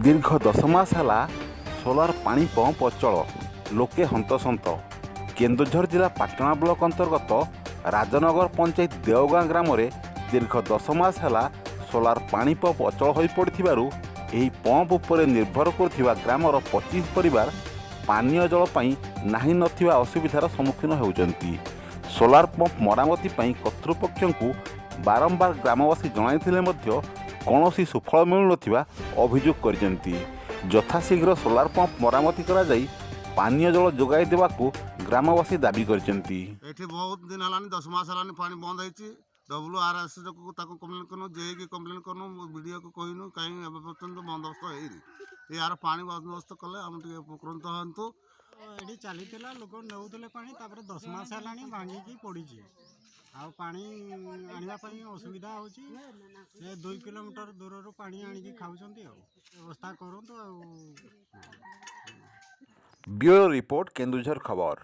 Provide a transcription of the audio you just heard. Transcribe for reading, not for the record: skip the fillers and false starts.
ଦୀର୍ଘ 10 ମାସ ହେଲା ସୋଲାର ପାଣି ପମ୍ପ ଅଚଳ, ଲୋକେ ହନ୍ତସନ୍ତ। କେନ୍ଦୁଝର ଜିଲ୍ଲା ପାଟଣା ବ୍ଲକ ଅନ୍ତର୍ଗତ ରାଜନଗର ପଞ୍ଚାୟତ ଦେଓଗାଁ ଗ୍ରାମରେ ଦୀର୍ଘ 10 ମାସ ହେଲା ସୋଲାର ପାଣି ପମ୍ପ ଅଚଳ ହୋଇପଡ଼ିଥିବାରୁ ଏହି ପମ୍ପ ଉପରେ ନିର୍ଭର କରୁଥିବା ଗ୍ରାମର 25 ପରିବାର ପାନୀୟ ଜଳ ପାଇଁ ନାହିଁ ନଥିବା ଅସୁବିଧାର ସମ୍ମୁଖୀନ ହେଉଛନ୍ତି। ସୋଲାର ପମ୍ପ ମରାମତି ପାଇଁ କର୍ତ୍ତୃପକ୍ଷଙ୍କୁ ବାରମ୍ବାର ଗ୍ରାମବାସୀ ଜଣାଇଥିଲେ ମଧ୍ୟ କୌଣସି ସୁଫଳ ମିଳୁନଥିବା ଅଭିଯୋଗ କରିଛନ୍ତି। ଯଥାଶୀଘ୍ର ସୋଲାର ପମ୍ପ ମରାମତି କରାଯାଇ ପାନୀୟ ଜଳ ଯୋଗାଇ ଦେବାକୁ ଗ୍ରାମବାସୀ ଦାବି କରିଛନ୍ତି। ଏଠି ବହୁତ ଦିନ ହେଲାଣି, 10 ମାସ ହେଲାଣି ପାଣି ବନ୍ଦ ହେଇଛି। ଡବ୍ଲ୍ୟୁ ଆର୍ ଏସ୍ ତାକୁ କମ୍ପ୍ଲେନ୍ କନୁ, ଜେଇକି କମ୍ପ୍ଲେନ୍ କନୁ, ବିଡ଼ିଓକୁ କହିନୁ, କାହିଁ ଏବେ ପର୍ଯ୍ୟନ୍ତ ବନ୍ଦୋବସ୍ତ ହେଇନି। ଏହାର ପାଣି ବନ୍ଦୋବସ୍ତ କଲେ ଆମେ ଟିକେ ଉପକୃତ ହୁଅନ୍ତୁ। ଏଠି ଚାଲିଥିଲା, ଲୋକ ନେଉଥିଲେ ପାଣି। ତାପରେ 10 ମାସ ହେଲାଣି ଭାଙ୍ଗିକି ପଡ଼ିଛି ଆଉ ପାଣି ଆଣିବା ପାଇଁ ଅସୁବିଧା ହେଉଛି। ସେ 2 କିଲୋମିଟର ଦୂରରୁ ପାଣି ଆଣିକି ଖାଉଛନ୍ତି। ଆଉ ବ୍ୟବସ୍ଥା କରନ୍ତୁ ଆଉ। ବ୍ୟୁରୋ ରିପୋର୍ଟ, କେନ୍ଦୁଝର ଖବର।